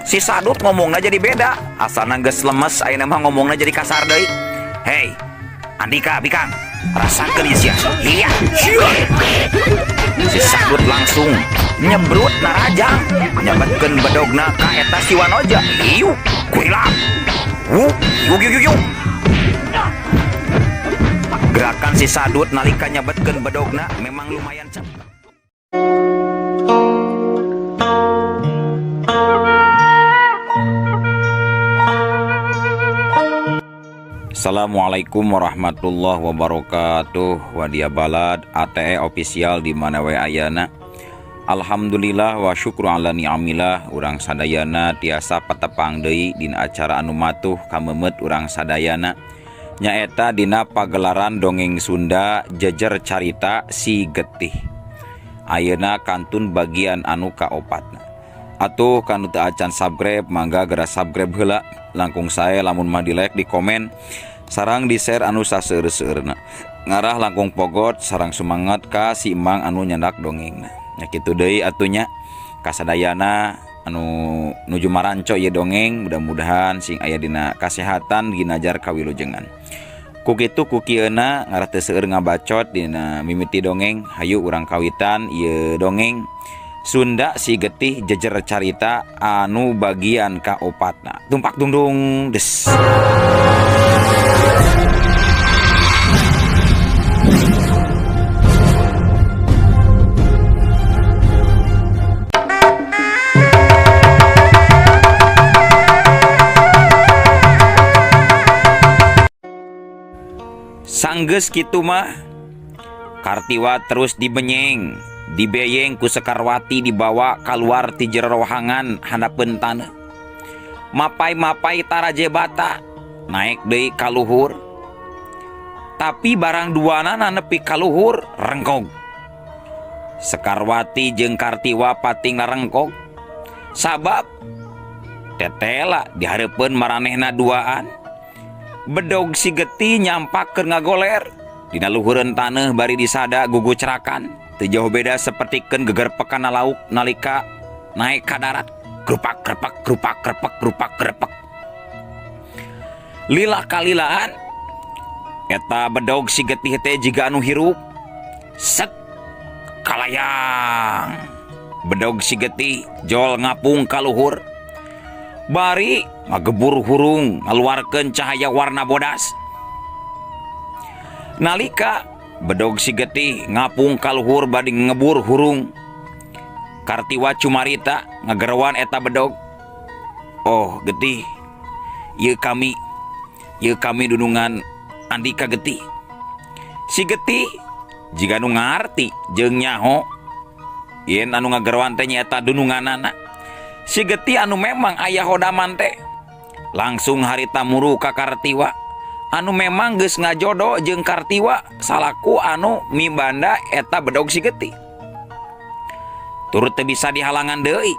Si Sadut ngomongna jadi beda. Asalna geus lemes ayeuna mah ngomongna jadi kasar deui. Hei, Andika bikang, rasakeun ieu sia. Iya. Si Sadut langsung nyebrut narajang, nyabetkeun bedogna ka eta si Wanoja. Iu, kurilap. Wuh, yuk yuk yuk. Gerakan si Sadut nalika nyabetkeun bedogna memang lumayan cepat. Assalamualaikum warahmatullahi wabarakatuh. Wadia Balad ATE official di mana we ayana. Alhamdulillah wa syukru ala ni'amillah, urang sadayana tiasa patepang deui dina acara anu matuh kameumeut urang sadayana, nyaeta dina pagelaran dongeng Sunda Jejer Carita Si Getih. Ayeuna kantun bagian anu kaopatna. Atuh kanu teu acan subscribe mangga geura subscribe heula, langkung sae lamun mah di like, di komen, sarang di share anu saseueur-seueurna. Ngarah langkung pogot sarang semangat ka si Emang anu nyandak dongengna. Nya kitu deui atunya kasadayana anu nuju maranco ieu dongeng, mudah-mudahan sing aya dina kasehatan ginajar kawilujengan. Ku kitu ku kieuna ngarah teu seueur ngabacot dina mimiti dongeng, hayu urang kawitan ieu dongeng Sunda Si Getih Jejer Carita anu bagian kaopatna. Tumpak dungdung des. Sanggeus kitu mah Kartiwa terus dibenyeng, dibeyeng ku Sekarwati dibawa kaluar ti jero rohangan handapeun taneuh. Mapai-mapai taraje bata naik deui ka luhur. Tapi barang duanana nepi ka luhur rengkog. Sekarwati jeung Kartiwa pating larengkog. Sabab tetela dihareupeun maranehna duaan. Bedog Si Getih nyampak keur ngagoler dina luhureun taneuh bari disada gugucrakan. Teu jauh beda sapertikeun geger pekana lauk nalika naik ka darat. Grupak krepek grupak krepek grupak krepek. Lila kalilaan eta bedog Si Getih teh jiga anu hirup. Set kalayang. Bedog Si Getih jol ngapung ka luhur. Bari ngagebur hurung ngaluarkeun cahaya warna bodas. Nalika bedog Si Getih ngapung ka luhur bari ngebur hurung, Kartiwa cumarita ngagerowan eta bedog. Oh Getih, ieu kami dunungan Andika Getih. Si Getih jiga nu ngarti jeung nyaho yen anu ngagerowan teh nyaeta dununganana. Si Getih anu memang aya hodaman teh langsung harita muru ka Kartiwa anu memang geus ngajodo jeung Kartiwa salaku anu mibanda eta bedog Si Getih. Turut teu bisa dihalangan deui.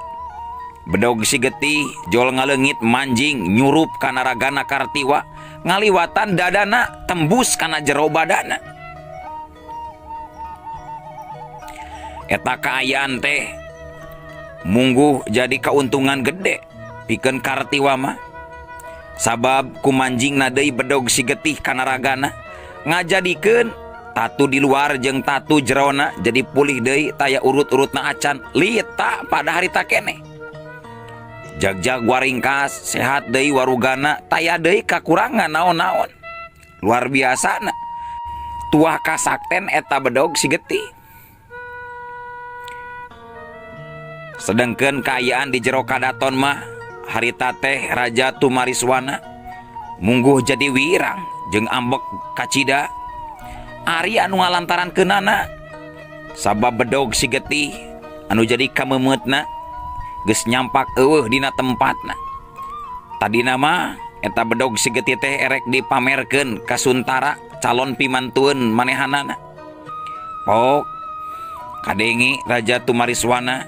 Bedog Si Getih jol ngaleungit manjing nyurup kana ragana Kartiwa, ngaliwatan dadana tembus kana jero badana. Eta kaayaan teh mungguh jadi keuntungan gede pikeun Kartiwa mah. Sabab kumanjingna deui bedog Si Getih kana ragana ngajadikeun tatu di luar jeung tatu jerona jadi pulih deui taya urut-urutna acan lita pada harita keneh. Jagjag waringkas sehat deui warugana taya deui kakurangan naon-naon. Luar biasana tuah kasakten eta bedog Si Getih. Sedengkeun kaayaan di jero kadaton mah harita teh Raja Tumariswana mungguh jadi wirang jeung ambek kacida. Ari anu ngalantaran keunana sabab bedog Si Getih anu jadi kameumeutna geus nyampak eueuh dina tempatna. Tadina mah eta bedog Si Getih teh erek dipamerkeun ka Suntara calon pimantueun manehanana. Pok kadenge Raja Tumariswana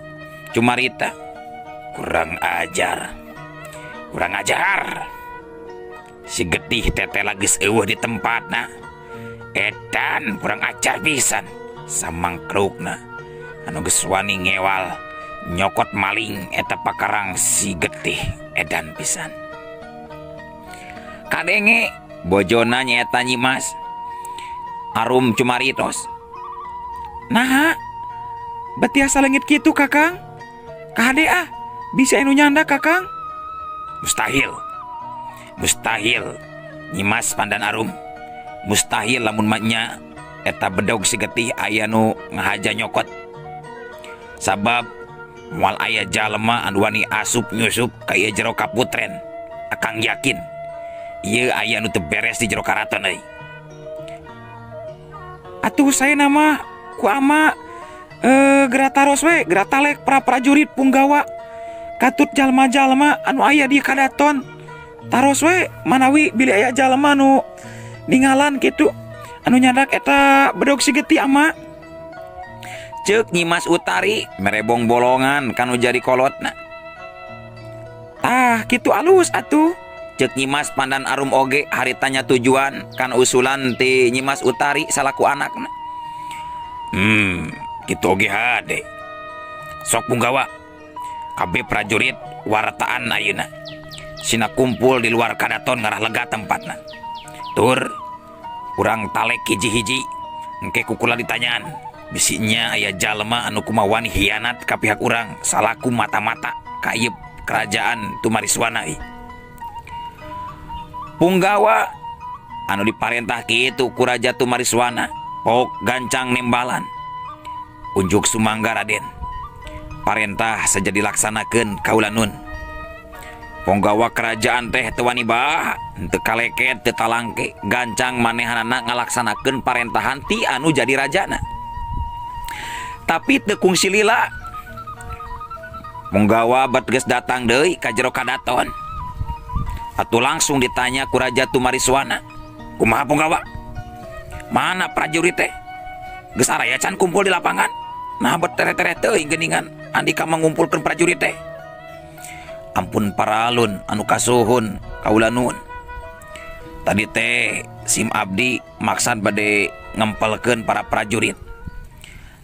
cumarita, kurang ajar, kurang ajar. Si Getih tetela geus eueuh di tempatna. Edan kurang ajar pisan samangkrukna anu geus wani ngewal Nyokot maling eta pakarang si getih edan pisan. Kadenge bojona nyaeta Nyimas Arum cumaritos. Naha betiasa leungit kitu Kakang? Kade ah bisa anu nyanda Kakang? Mustahil. Mustahil Nyimas Pandan Arum. Mustahil lamun nya eta bedog si getih aya nu ngahaja nyokot. Sabab moal aya jalma anu wani asup nyusup ka ieu jero kaputren. Akang yakin ieu aya nu teu beres di jero karaton euy. Atuh saya nama ku ama gerataros we, geratalek para prajurit punggawa katut jalma-jalma anu aya di kadaton. Taros we manawi bilih aya jalma nu ningalan kitu anu nyandak eta bedog si getih ama. Ceuk Nyimas Utari merebong bolongan kanu jadi kolotna. Tah kitu alus atuh. Ceuk Nyimas Pandan Arum oge haritanya tujuan kan usulan ti Nyimas Utari salaku anakna. Kitu oge hade. Sok punggawa kabeh prajurit wartaan ayeuna. Sina kumpul di luar kadaton ngarah lega tempatna. Tur urang talek hiji-hiji engke kukula ditanyaan. Bisinya aya jalma anu kumawani hianat ka pihak urang salaku mata-mata ka ieu kerajaan Tumariswana ieu. Punggawa anu diparentah kitu ku Raja Tumariswana pok gancang nembalan. Unjuk sumangga Raden. Parentah saja dilaksanakeun kaulanun. Punggawa kerajaan teh teu wani bah, teu kaleket, teu talangke, gancang manehanana ngalaksanakeun parentahan ti anu jadi rajana. Tapi teu kungsi lila. Punggawa bat geus datang deui ka jero kadaton. Atuh langsung ditanya ku Raja Tumariswana. Kumaha punggawa? Mana prajurit teh? Geus araya can kumpul di lapangan. Nah bet tere-tere teuing geuningan andika mengumpulkeun prajurit teh. Ampun paralun anu kasuhun kaula nuhun. Tadi teh sim abdi maksad bade ngempelkeun para prajurit.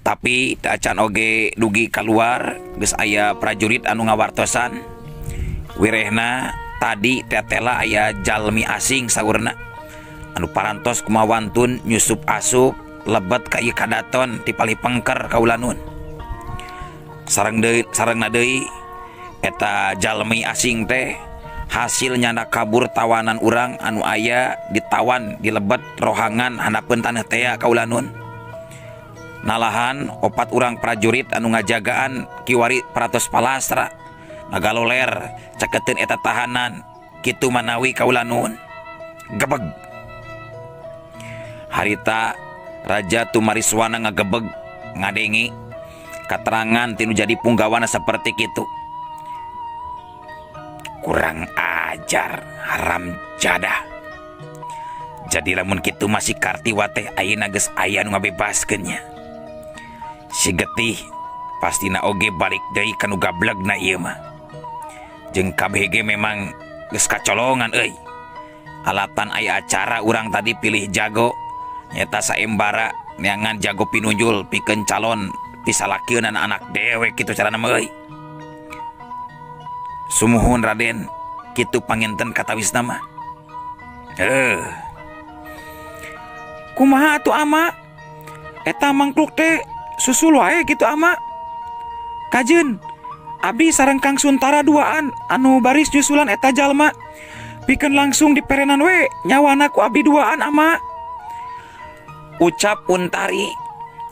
Tapi teu acan oge dugi kaluar geus aya prajurit anu ngawartosan. Wirehna tadi tetela aya jalmi asing saurna anu parantos kumawantun nyusup asup lebet ka ieu kadaton ti palih pengker kaula nuhun. Sareng deui sarengna deui eta jalmi asing teh hasil nyana kabur tawanan urang anu aya ditawan di lebet rohangan handapeun taneuh tea kaula nuhun. Nalahan opat urang prajurit anu ngajagaan kiwari paratos palastra ngagaloler caketeun eta tahanan kitu manawi kaula nuhun. Gebeg harita Raja Tumariswana ngagebeg ngadengi katerangan tinu jadi punggawana seperti kitu. Kurang ajar haram jadah. Jadi lamun kitu masih Kartiwa teh ayeuna geus aya nu ngabebaskeun nya. Si getih pastina oge balik deui ka nu gablegna ieu mah. Jeung kabeh ge memang geus kacolongan euy. Alatan aya acara urang tadi pilih jago nyata saembara neangan jago pinunjul pikeun calon pisalakieun anak dewek kitu carana mah euy. Sumuhun Raden kitu panginten katawisna mah. Kumaha atuh ama? Eta mangkluk teh susul wae kitu ama. Kajeun abdi sareng Kang Suntara duaan anu baris nyusulan eta jalma. Pikeun langsung diperenan we nyawana ku abdi duaan ama. Ucap Untari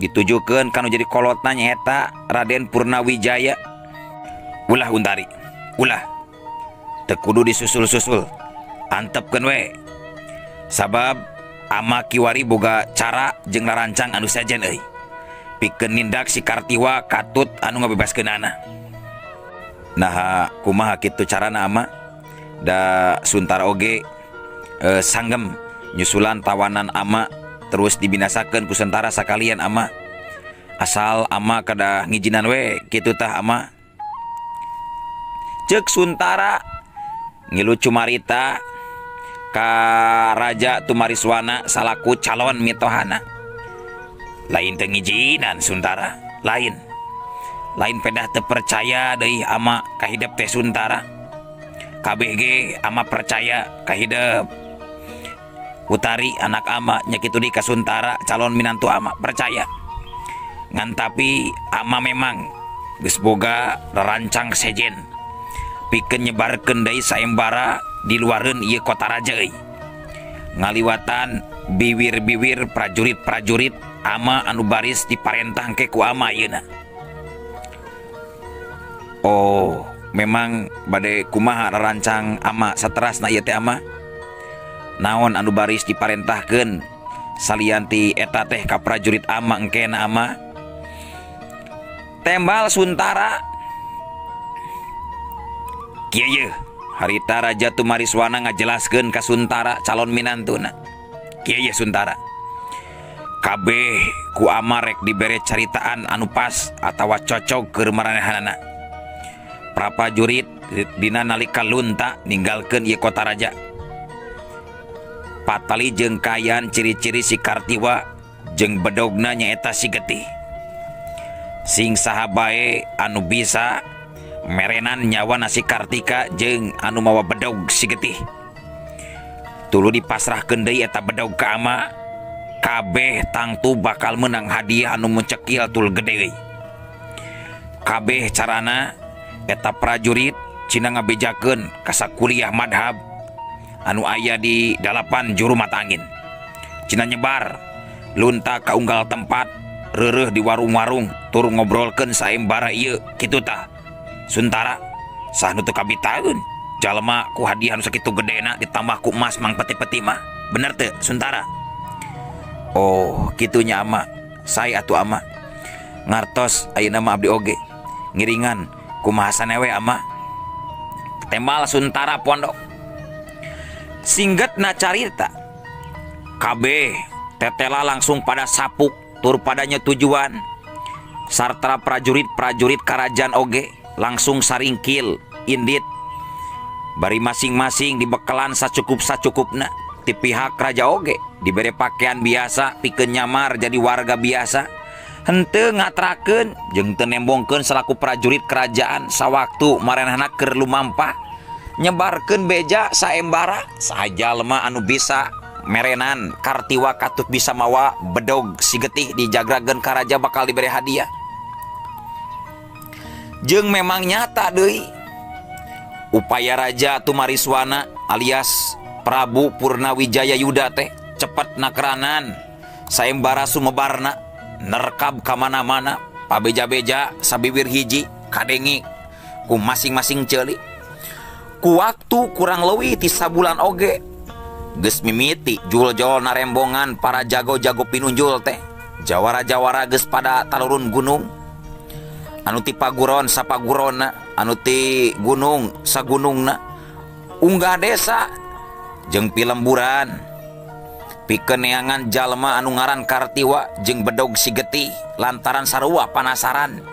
ditujukeun kanu jadi kolotna nyaeta Raden Purnawijaya. Ulah Untari, ulah. Teu kudu disusul-susul. Antepkeun we. Sabab ama kiwari boga cara jeung larancang anu sejen euy. Pikeun nindak si Kartiwa katut anu ngabebaskeunana. Naha kumaha kitu carana ama? Da Suntara oge sanggem nyusulan tawanan ama terus dibinasakeun ku Suntara sakalian ama. Asal ama kada ngijinan we kitu tah ama. Ceuk Suntara ngilu cumarita ka Raja Tumariswana salaku calon mitohana. Lain teu ngijinan Suntara, lain. Lain pedah teu percaya deui ama ka hidep teh Suntara. Kabeh ge ama percaya ka hidep. Utari anak ama nya kitu deui ka Suntara calon minantu ama percaya. Ngan tapi ama memang geus boga rarancang sejen pikeun nyebarkeun deui saembara di luareun ieu kota raja euy. Ngaliwatan biwir-biwir prajurit-prajurit ama anu baris diparentah engke ku ama ayeuna. Oh, memang bade kumaha rarancang ama saterasna ieu teh ama? Naon anu baris diparentahkeun salian ti eta teh ka prajurit ama engkena ama? Tembal Suntara. Kieu yeuh, harita Raja Tumariswana ngajelaskeun ka Suntara calon minantuna. Kieu yeuh Suntara. Kabeh ku ama rek dibere caritaan anu pas atawa cocok keur maranehanana. Prajurit dina nalika lunta ninggalkeun ieu kota raja. Patali jeung kaayaan ciri-ciri si Kartiwa jeung bedogna nyaeta si Getih. Sing saha bae anu bisa merenan nyawa na si Kartika jeung anu mawa bedog si Getih. Tuluy dipasrahkeun deui eta bedog ka ama, kabeh tangtu bakal meunang hadiah anu mencekil tul gede euy. Kabeh carana eta prajurit cina ngabejakeun ka sakuliah madhab anu aya di 8 juru mata angin. Cina nyebar lunta ka unggal tempat, reureuh di warung-warung tur ngobrolkeun saembara ieu kitu tah. Suntara sah nu teu kabitaeun jalma ku hadiah anu sakitu gedena ditambah ku emas mang peti-peti mah. Bener teu Suntara? Oh, kitunya ama. Sae atuh ama. Ngartos ayeuna mah abdi oge ngiringan kumaha sanewe ama. Tembal Suntara pondok. Singgetna carita. Kabeh tetela langsung pada sapuk tur padanya tujuan. Sarta prajurit-prajurit kerajaan oge langsung saringkil indit. Bari masing-masing dibekelan sacukup-sacukupna. Ti pihak raja oge dibere pakaian biasa pikeun nyamar jadi warga biasa. Henteu ngatrakeun jeung teu nembongkeun salaku prajurit kerajaan sawaktu maranehna keur lumampah nyebarkeun beja saembara saha jalma anu bisa merenan Kartiwa katut bisa mawa bedog si Getih dijagrageun ka raja bakal dibere hadiah. Jeung memang nyata deui upaya Raja Tumariswana alias Prabu Purnawijaya Yuda teh cepet nakranan saembara sumebarna nerkab ka mana-mana pabeja-beja sabiwir hiji kadengi ku masing-masing ceuli. Ku waktu kurang leuwih ti sabulan oge geus mimiti jul-jol narembongan para jago-jago pinunjul teh. Jawara-jawara geus pada talurun gunung anu ti paguron sapagurona, anu ti gunung sagunungna, unggah desa jeung pilemburan pikeun neangan jalma anu ngaran Kartiwa jeung bedog si Getih lantaran sarua panasaran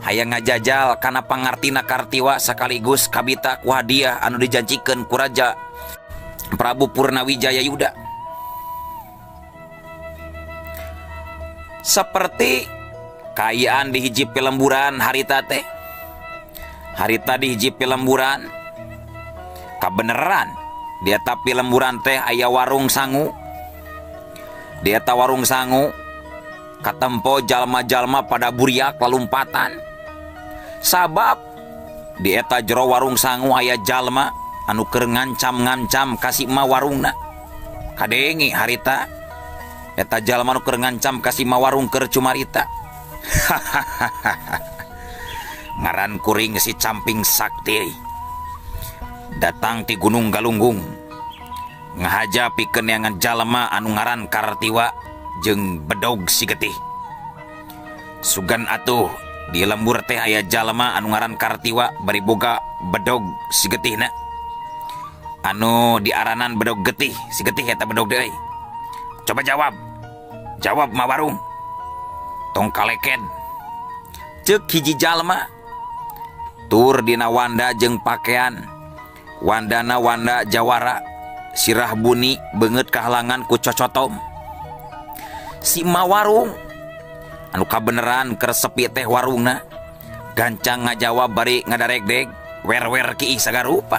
hayang ngajajal kana pangartina Kartiwa sekaligus kabita ku hadiah anu dijanjikeun ku Raja Prabu Purnawijaya Yuda. Seperti kaayaan di hiji pilemburan harita teh. Harita di hiji pilemburan kabeneran di eta pilemburan teh aya warung sangu. Di eta warung sangu katempo jalma-jalma pada buriak lalumpatan. Sabab di eta jero warung sangu aya jalma anu keur ngancam-ngancam ka si ma warungna. Kadenge harita eta jalma anu keur ngancam ka si ma warung keur cumarita. Ngaran kuring si Camping Sakti datang ti Gunung Galunggung ngahaja pikeun neangan jalma anu ngaran Kartiwa jeung bedog si Getih. Sugan atuh di lembur teh aya jalma anu ngaran Kartiwa bari boga bedog si Getihna. Anu diaranan bedog getih, si Getih eta bedog deui. Coba jawab. Jawab ma warung. Tong kaleken. Ceuk hiji jalma. Tur dina wanda jeung pakaian. Wandana wanda jawara, sirah buni beungeut kahalangan ku cocotom. Si ma warung anu kabeneran keur sepi teh warungna Gancang ngajawab bari ngadaregdeg wer-wer kiih sagarupa.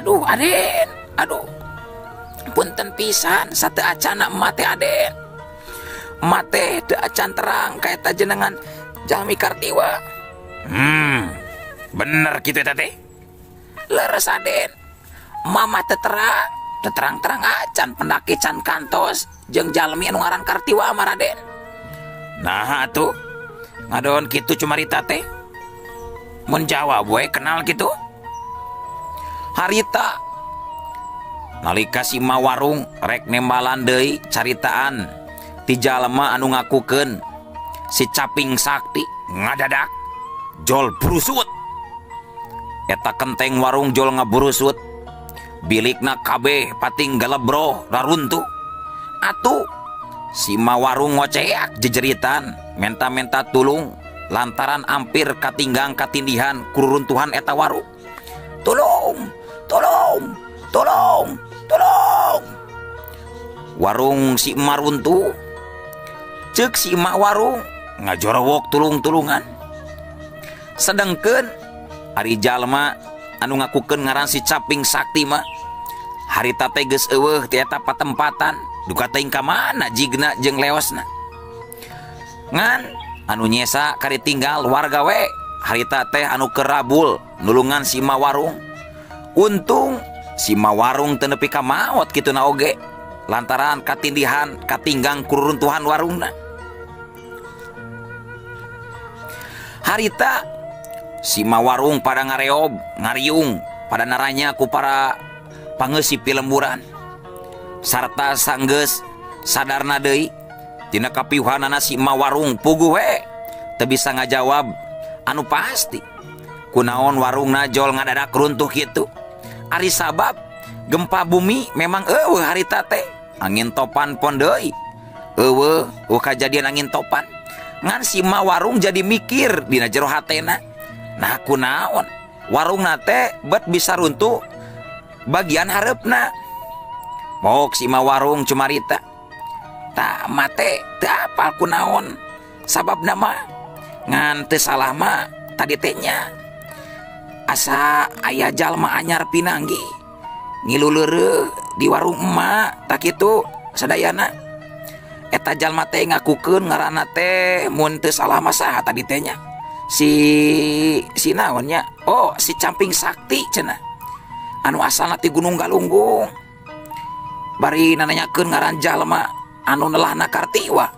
Aduh Aden, aduh. Punten pisan sateu acana emak teh Aden. Emak teh teu acan terang ka eta jenengan jalmi Kartiwa. Bener kitu eta teh. Leres Aden. Mama teu terang, teu terang-terang acan pendaki can kantos jeung jalmi anu ngaran Kartiwa mah Raden. Naha atuh ngadon kitu cumarita teh. Mun jawab we kenal kitu. Harita nalika si ma warung rek nembalan deui caritaan ti jalma anu ngakukeun si Caping Sakti ngadadak jol brusut. Eta kenteng warung jol ngaburusut. Bilikna kabeh pating galebroh raruntuh. Atuh si ma warung ngoceak jejeritan menta-menta tulung lantaran ampir katinggang katindihan kuruntuhan eta warung. Tolong, tolong, tolong, tolong. Warung si emak runtuh. Ceuk si emak warung ngajorowok tulung-tulungan. Sedengkeun ari jalma anu ngakukeun ngaran si Caping Sakti mah harita teh geus eueuh ti eta patempatan duka teuing ka mana jigna jeung leosna. Ngan anu nyesa kari tinggal warga we harita teh anu kerabul nulungan si ma warung. Untung si ma warung teu nepi ka maot kituna oge lantaran katindihan katinggang kuruntuhan warungna. Harita si ma warung pada ngareob ngariung pada naranya ku para pangeusi pilemburan sarta sanggeus sadarna deui tina kapiuhanana si ma warung puguh we teu bisa ngajawab anu pasti kunaon warungna jol ngadadak runtuh kitu. Ari sabab gempa bumi memang eueuh harita teh angin topan pon deui eueuh kajadian angin topan. Ngan si ma warung jadi mikir dina jero hatena, nah kunaon warungna teh bet bisa runtuh bagian hareupna. Mok si ma warung cumarita tak mate teu apal kunaon sababna mah ngan teu salah mah tadi teh nya asa aya jalma anyar pinanggi ngilu leureuh di warung emak tak kitu sadayana. Eta jalma teh ngakukeun ngaranna teh mun teu salah mah saha tadi teh nya si naon nya, oh si Camping Sakti cenah anu asalna ti Gunung Galunggung bari nanyakeun ngaran jalma anu nelahna Kartiwa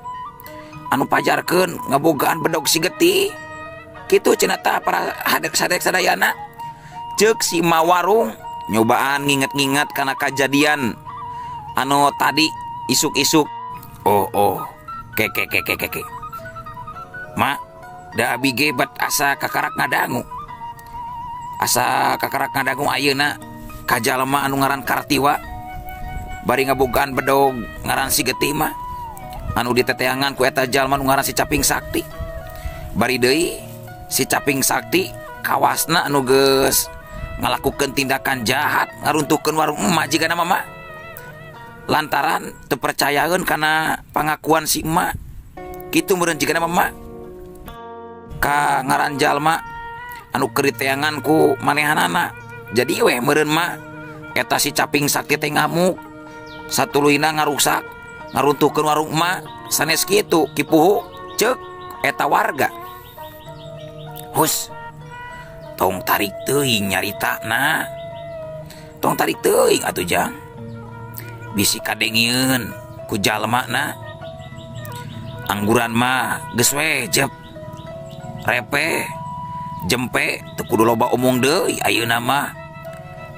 anu pajarkeun ngabogaan bedog si getih kitu cenah tah para hadek-sadek sadayana. Ceuk si ma warung nyobaan nginget-nginget kana kajadian anu tadi isuk-isuk. Oh ke ke ke ke ke ma da abi ge bat asa kakarak ngadangu, asa kakarak ngadangu ayeuna ka jalma anu ngaran Kartiwa bari ngabogaan bedog ngaran si getih mah anu diteteangan ku eta jalma anu ngaran si Caping Sakti. Bari deui si Caping Sakti kawasna anu geus ngalakukeun tindakan jahat ngaruntuhkeun warung emak jigana mama lantaran teu percayaeun kana pangakuan si emak kitu meureun jigana mama ka ngaran jalma anu keur diteangan ku manehanana. Jadi weh meureun mah eta si Caping Sakti teh ngamuk satuluyna ngaruksak ngaruntuhkeun warung emak sanes kitu kipuhu ceuk eta warga. Hus tong tarik teuing nyaritana, tong tarik teuing atuh jang bisi kadengieun ku jalmana. Angguran mah geus we jep repe jempe teu kudu loba omong deui ayeuna mah.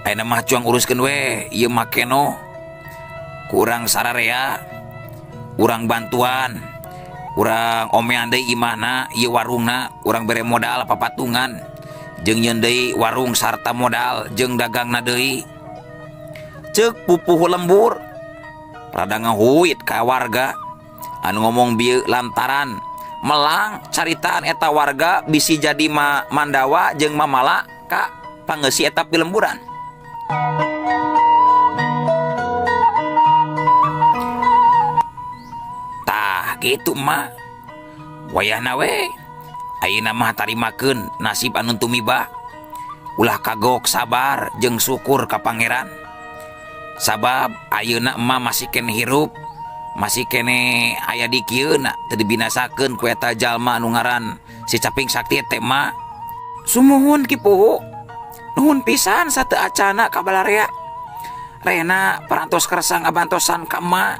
Ayeuna mah cuang uruskeun we ieu mah keno ku urang sararea, urang bantuan, urang omean deui imahna ieu warungna, urang bere modal papatungan jeung nyeun deui warung sarta modal jeung dagangna deui. Ceuk pupuhu lembur rada ngahuit ka warga anu ngomong bieu lantaran melang caritaan eta warga bisi jadi mandawa jeung mamala ka pangeusi eta pilemburan. Tah kitu mah wayahna we Ayeuna mah tarimakeun nasib anu tumiba. Ulah kagok, sabar jeung syukur ka Pangeran. Sabab ayeuna emak masih keneh hirup, masih keneh aya di kieuna, teu dibinasakeun ku eta jalma anu ngaran si Caping Sakti teh emak. Sumuhun Ki Puhu. Nuhun pisan sateu acana ka balarea. Rena parantos kersa ngabantosan ka emak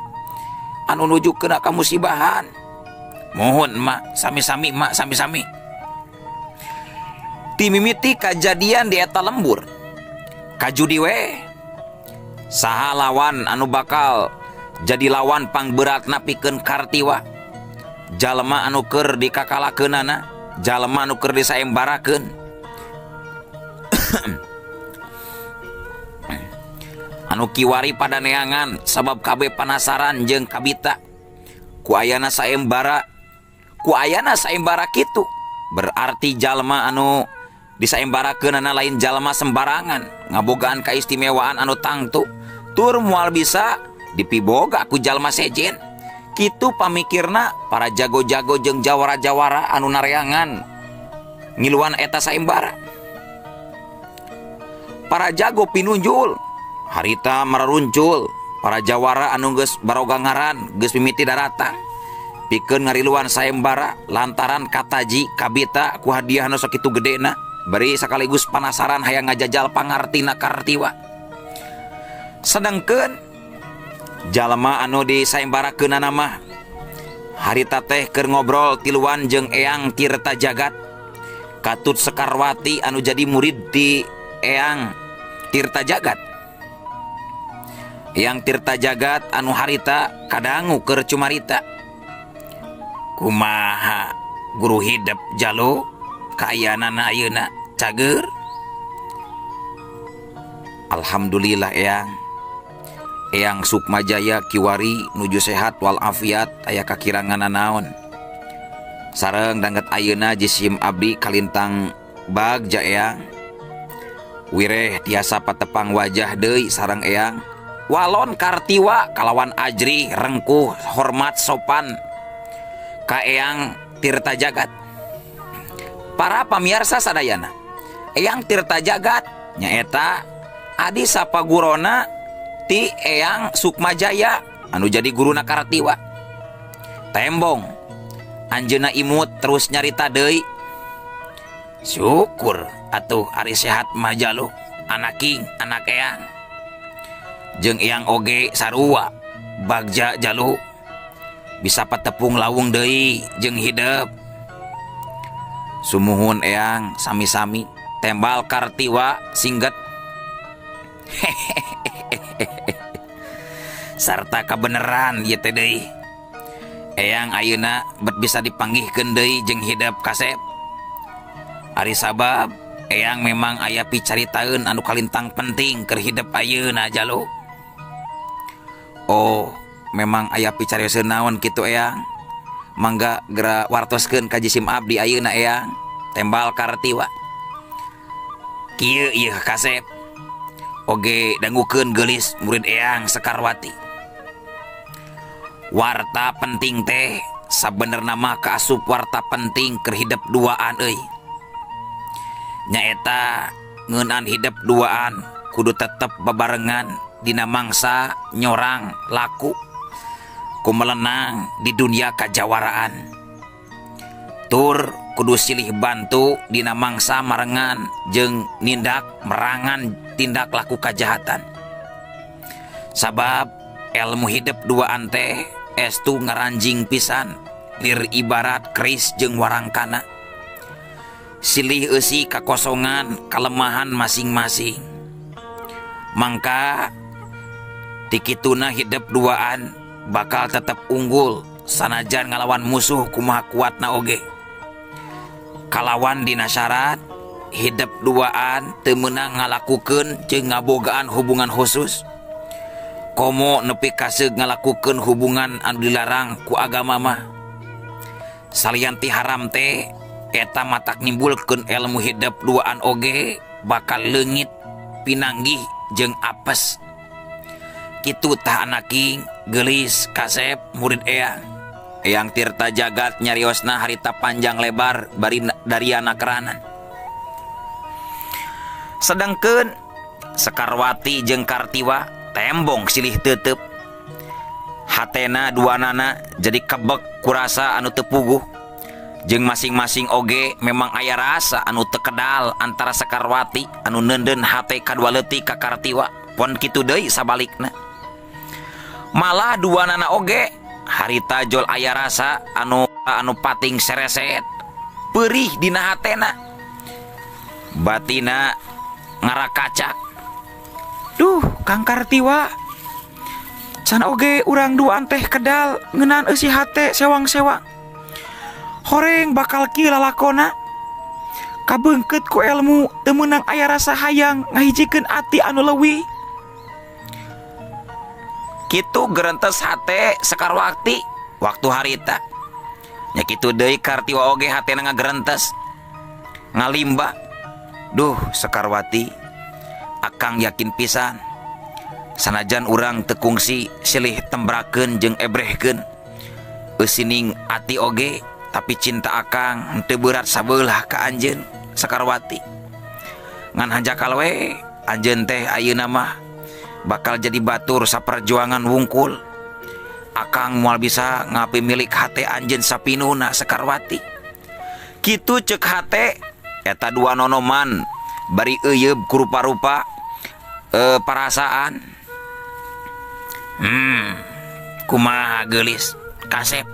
anu nuju kena kamusibahan. Mohon emak, sami-sami emak, sami-sami. Timimiti kajadian di eta lembur. Kajudi we. Saha lawan anu bakal jadi lawan pangberatna pikeun Kartiwa. Jalma anu keur dikakalakeunana, jalma anu keur disaembarakeun. Anu kiwari pada neangan sabab kabeh panasaran jeung kabita. Ku ayana saembara, ku ayana saembara kitu berarti jalma anu disaembarakeunana lain jalma sembarangan, ngabogaan kaistimewaan anu tangtu, tur moal bisa dipiboga ku jalma sejen. Kitu pamikirna para jago-jago jeung jawara-jawara anu nareangan ngiluan eta saembara. Para jago pinunjul, harita mararuncul, para jawara anu geus baroga ngaran geus mimiti daratang pikeun ngariluan saembara lantaran kataji kabita ku hadiah anu sakitu gedena, bari sekaligus panasaran hayang ngajajal pangartina Kartiwa. Sedengkeun jalma anu disaembarakeunana mah harita teh keur ngobrol tiluan jeung Eyang Tirta Jagat. Katut Sekarwati anu jadi murid di Eyang Tirta Jagat. Eyang Tirta Jagat anu harita kadangu keur cumarita. Kumaha guru hidep jalu kaayaanana ayeuna cager? Alhamdulillah Eyang. Eyang Sukmajaya kiwari nuju sehat wal afiat aya kakirangan naon. Sareng danget ayeuna jisim abdi kalintang bagja Eyang. Wireh tiasa patepang wajah deui sareng Eyang. Walon Kartiwa kalawan ajri rengkuh hormat sopan ka Eyang Tirta Jagat. Para pamiarsa sadayana, Eyang Tirta Jagat nyaeta adi sapagurona ti Eyang Sukmajaya anu jadi guruna Kartiwa. Tembong anjeunna imut terus nyarita deui. Syukur atuh ari sehat mah jaluh anaking anak Eyang. Jeung Eyang oge sarua bagja jaluh bisa patepung lawung deui jeung hidep. Sumuhun Eyang sami-sami, tembal Kartiwa singget. Sarta kabeneran ieu teh deui. Eyang ayeuna bet bisa dipanggihkeun deui jeung hidep kasep. Ari sabab Eyang memang aya picaritaeun anu kalintang penting keur hidep ayeuna jalu. Oh, memang aya picarioseun naon kitu Eyang? Mangga gera wartoskeun ka jisim abdi ayeuna Eyang, tembal Kartiwa. Kieu ieu kasep. Oge dangukeun geulis murid Eyang Sekarwati. Warta penting teh sabenerna mah kaasup warta penting keur hidep duaan euy. Nyaeta ngeunaan hidep duaan kudu tetep babarengan dina mangsa nyorang laku kumelenang di dunia kajawaraan. Tur kudu silih bantu dina mangsa marengan jeung nindak merangan tindak laku kajahatan. Sabab ilmu hidep duaan teh estu ngaranjing pisan lir ibarat keris jeung warangkana. Silih eusi kakosongan kalemahan masing-masing. Mangka tikituna hidep duaan bakal tetep unggul sanajan ngalawan musuh kumaha kuatna oge. Kalawan dina syarat hidep duaan teu meunang ngalakukeun jeung ngabogaan hubungan khusus. Komo nepi kaseug ngalakukeun hubungan anu dilarang ku agama mah. Salian ti haram teh eta matak nimbulkeun ilmu hidep duaan oge bakal leungit pinanggih jeung apes. Kitu tah anaking geulis kasep murid Eyang. Eyang Tirta Jagat nyariosna harita panjang lebar bari dariana keranan. Sedangkeun Sekarwati jeung Kartiwa tembong silih teuteup. Hatena duanana jadi kebek kurasa anu teu puguh. Jeung masing-masing oge memang aya rasa anu teu kedal antara Sekarwati anu neundeun hate kadua leutik ka Kartiwa pon kitu deui sabalikna. Malah duanana oge harita jol aya rasa anu anu pating sereset perih dina hatena. Batina ngarakacak. Duh, Kang Kartiwa, can oge urang duaan teh kedal ngeunaan eusi hate sewang-sewang. Horeng bakal kieu lalakona. Kabeungkeut ku elmu teu meunang aya rasa hayang ngahijikeun ati anu leuwih. Kitu gerentes hate Sekarwati waktu harita. Nya kitu deui Kartiwa oge hatena ngagerentes. Ngalimba. Duh, Sekarwati, akang yakin pisan sanajan urang teu kungsi silih tembrakeun jeung ebrehkeun. Eusining ati oge tapi cinta akang henteu berat sabelah ka anjeun Sekarwati. Ngan hanjakal we anjeun teh ayeuna mah bakal jadi batur saperjuangan wungkul. Akang moal bisa ngapi milik hate anjeun sapinuna Sekarwati. Kitu ceuk hate eta dua nonoman bari euyeup ku rupa-rupa perasaan. Kumaha geulis kasep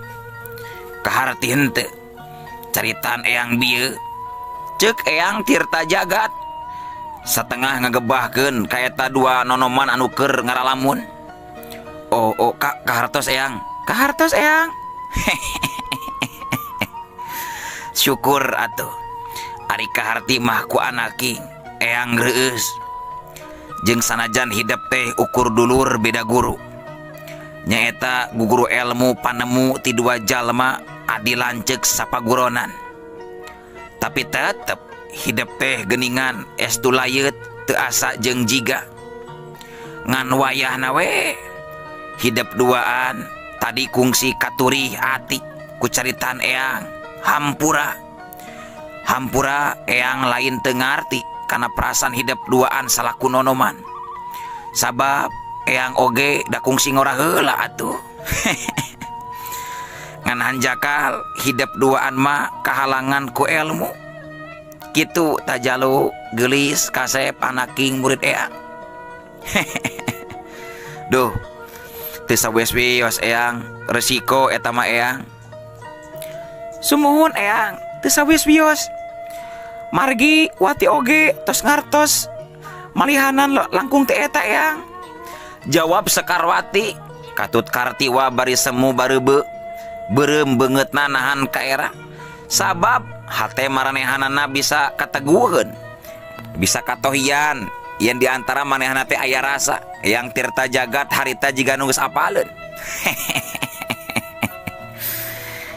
kaharti henteu caritaan eyang bieu. Ceuk Eyang Tirta Jagat satengah ngagebahkeun ka eta dua nonoman anu keur ngaralamun. Oh, oh, ka kahartos eyang, kahartos eyang. Syukur atuh ari kaharti mah ku anaking eyang reueus. Jeung sanajan hidep teh ukur dulur beda guru. Nyaeta guguru elmu panemu ti dua jalma adi lanceuk sapaguronan. Tapi tetep hidep teh geuningan estu layeut teu asa jeung jiga. Ngan wayahna we hidep duaan tadi kungsi katurih ati ku caritaan eyang. Hampura. Hampura eyang lain teu ngarti kana perasaan hidep duaan salaku nonoman. Sabab eyang oge da kungsi ngora heula atuh. Ngan hanjakal hidep duaan mah kahalangan ku elmu. Kitu tajalu geulis kasep anaking murid eyang. Duh, teu sawes-wios eyang resiko eta mah eyang. Sumuhun eyang teu sawes-wios. Margi wati oge tos ngartos malihanan langkung teh eta eyang. Jawab Sekarwati katut Kartiwa bari semu bareube beureum beungeutna nahan ka era. Sabab hate maranehanana bisa kateguheun, bisa katohian yen di antara manehana teh aya rasa. Eyang Tirta Jagat harita jiga nu geus apaleun.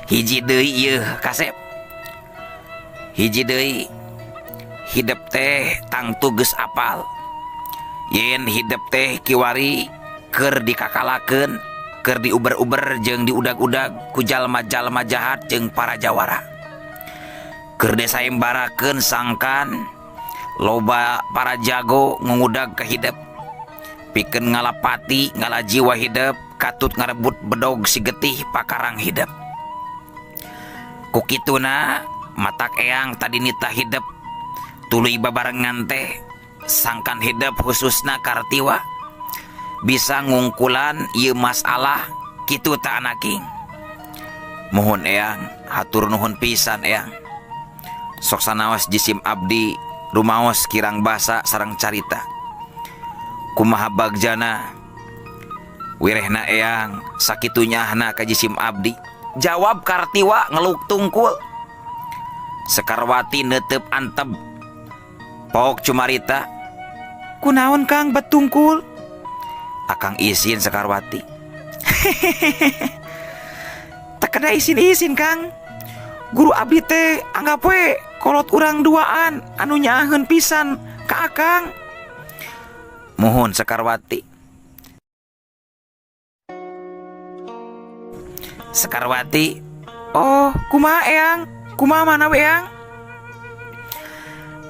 Hiji deui ieu kasep. Hiji deui hidep teh tangtu geus apal. Yen hidep teh kiwari keur dikakalakeun, keur diuber-uber jeung diudag-udag ku jalma-jalma jahat jeung para jawara. Keur disayembarakeun sangkan loba para jago ngudag ka hidep. Pikeun ngalapati ngala jiwa hidep katut ngarebut bedog si getih pakarang hidep. Ku kituna matak eyang tadi nita hidep tuluy babarengan teh sangkan hidep khususna Kartiwa bisa ngungkulan ieu masalah kitu ta anaking. Mohon eyang, hatur nuhun pisan eyang. Sok sanaos jisim abdi rumaos kirang basa sareng carita. Kumaha bagjana wirehna eyang sakitu nyahna ka jisim abdi. Jawab Kartiwa ngeluk tungkul. Sekarwati neuteup anteb. Pok cumarita, kunaon Kang betungkul? Akang isin Sekarwati. Tak kena isin-isin Kang. Guru abdi teh anggap we kolot urang duaan anu nyaaheun pisan ka akang. Mohon Sekarwati. Sekarwati. Oh, kumaha Eyang? Kumaha mana we Eyang?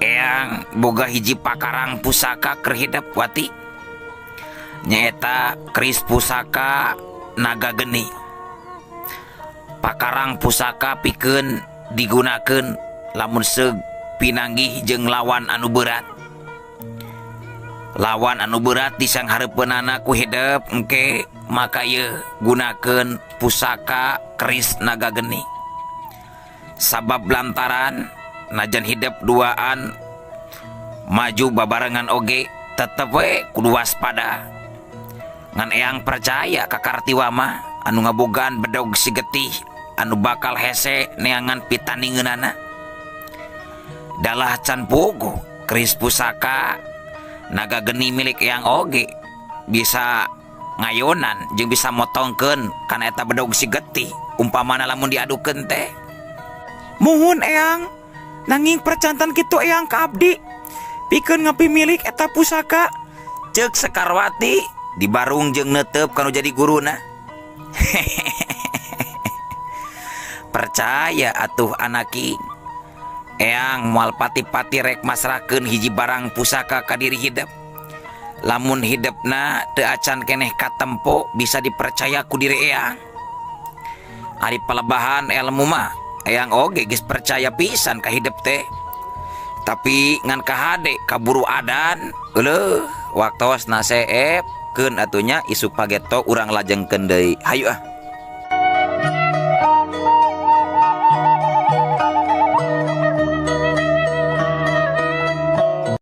Eyang boga hiji pakarang pusaka keur hidep Wati. Nyaeta keris pusaka naga geni. Pakarang pusaka pikeun digunakeun lamun seug pinanggih jeung lawan anu berat. Lawan anu berat disanghareupeunana ku hidep engke maka ieu gunakeun pusaka keris naga geni. Sabab lantaran najan hidep duaan maju babarengan oge tetep we kudu waspada. Ngan Eyang percaya ka Kartiwa mah anu ngabogaan bedog si getih anu bakal hese neangan pitaningeunana. Dalah can puguh keris pusaka naga geni milik Eyang oge bisa ngayonan jeung bisa motongkeun kana eta bedog si getih umpamana lamun diadukeun teh. Muhun Eyang, nanging percantan kitu Eyang ka abdi pikeun ngapimilik eta pusaka. Ceuk Sekarwati dibarung jeung neuteup kanu jadi guruna. Percaya atuh anaki, Eyang moal pati-pati rek masrahkeun hiji barang pusaka ka diri hidep. Lamun hidepna teu acan keneh katempo bisa dipercaya ku diri Eyang. Ari pelebahan ilmu mah Eyang oge geus percaya pisan ka hidep teh. Tapi ngan kahade kaburu adan euleuh waktosna seep keun atunya isuk pageto urang lajengkeun deui. Hayu ah.